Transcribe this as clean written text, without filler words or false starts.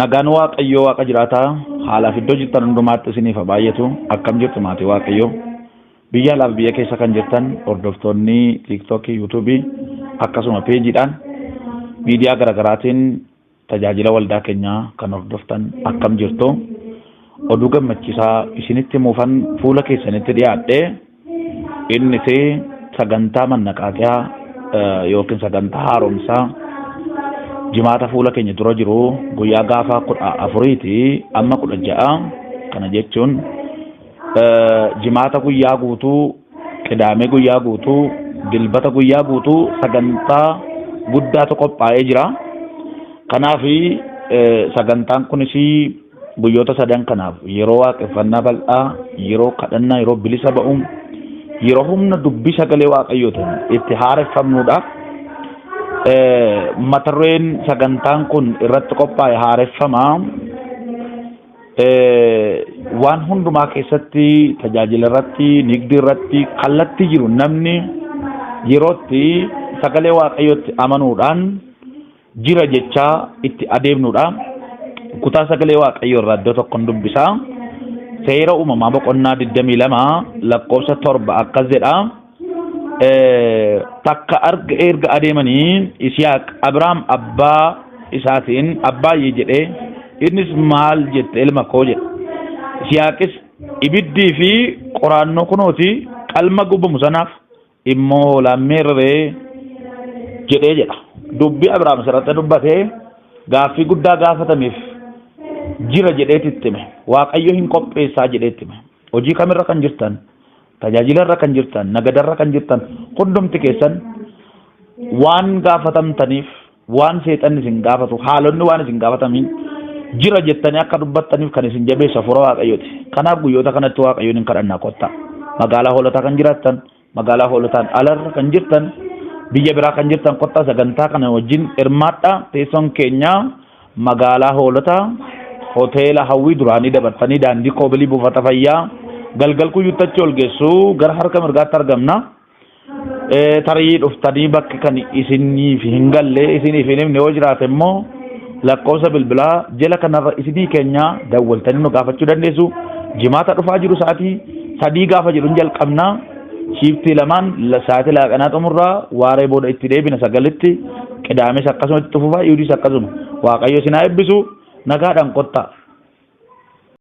Nagaan Waaqayyoo Waaqa jiraataa haalaaf iddoo jirtan hundumaatti isiniif haa baay'atu. Akkam jirtu maatii Waaqayyoo? Biyya alaaf biyya keessa kan jirtan hordoftoonni TikTokii, YouTubeii akkasuma peejiidhaan miidiyaa garaagaraatiin tajaajila waldaa keenyaa kan hordoftan akkam jirtu? Oduu gammachiisaa isinitti himuufan fuula keessanitti dhiyaadhe. Innis sagantaa mannaqaaqiyaa yookiin sagantaa haaromsaa Jimaata fuula keenya dura jiru guyyaa gaafa 14ti amma 16, kana jechuun Jimaata guyyaa guutuu, Qidaamee guyyaa guutuu, Dilbata guyyaa guutuu sagantaa guddaatu qophaa'ee jira. Kanaaf sagantaan kunis guyyoota sadan kanaaf yeroo waaqeffannaa bal'aa, yeroo kadhannaa, yeroo bilisa ba'uun, yeroo humna dubbii sagalee Waaqayyootiin itti haareffamnudha. Mata dureen sagantaan kun irratti qophaa'e haareffama. Waan hundumaa keessatti, tajaajila irratti, nigdii irratti, kallattii jiru namni yerootti sagalee Waaqayyootti amanuudhaan jira jechaa itti adeemnudha. Kutaa sagalee Waaqayyoo irraa iddoo tokkon dubbisa. Seera Uumamaa boqonnaa 22 lakkoofsa 7 akkas jedha. Takka arga erga adeemanii Isiyaaq Abrahaam abbaa isaatiin abbaayyee jedhee, innis maal jette ilma koo jedhe. Isiyaaqis ibiddii fi qoraannoo kunooti, qalma gubamu sanaaf immoo hoolaan meerree jedhee jedha. Dubbii Abrahaam asirratti dubbatee gaaffii guddaa gaafatameef jira jedheeti itti hime. Waaqayyo hin qopheessaa jedhee itti hime. Hojii kamirra kan jirtan, tajaajila irra kan jirtan, nagadarra kan jirtan hundumti keessan waan gaafatamtaniif, waan seexanni isin gaafatu, haalonni waan isin gaafatamiin jira jettanii akka dubbattaniif kan isin jabeessu hafuura Waaqayyooti. Kanaaf guyyoota kanatti Waaqayyoon hin kadhannaa kottaa. Magaalaa Hoolotaa kan jiraattan, magaalaa Hoolotaan alarra kan jirtan, biyya biraa kan jirtan kottaa sagantaa kana wajjin hirmaadhaa. Teessoon keenya magaalaa Hoolotaa, hoteela Hawwii duraanii dabartanii daandii Koobilii buufata fayyaa galgal kuyyutti achi ol geessu gara harka mirgaatti argamna. Tarii dhuftanii bakki kan isiniif hin galle, isiniif hin himne yoo jiraate immoo lakkoofsa bilbilaa jala kanarra isinii keenya dawwaltanii nu gaafachuu dandeessu. Jimaata dhufaa jiru sa'aatii 3 gaafa jedhu hin jalqabna. Shiiftii lamaan sa'aatii laaqanaa xumurraa waaree booda itti deebina 9tti. Qidaames akkasuma itti fufaa, Ihudiis akkasuma. Waaqayyo isin haa eebbisu, nagaadhaan kottaa.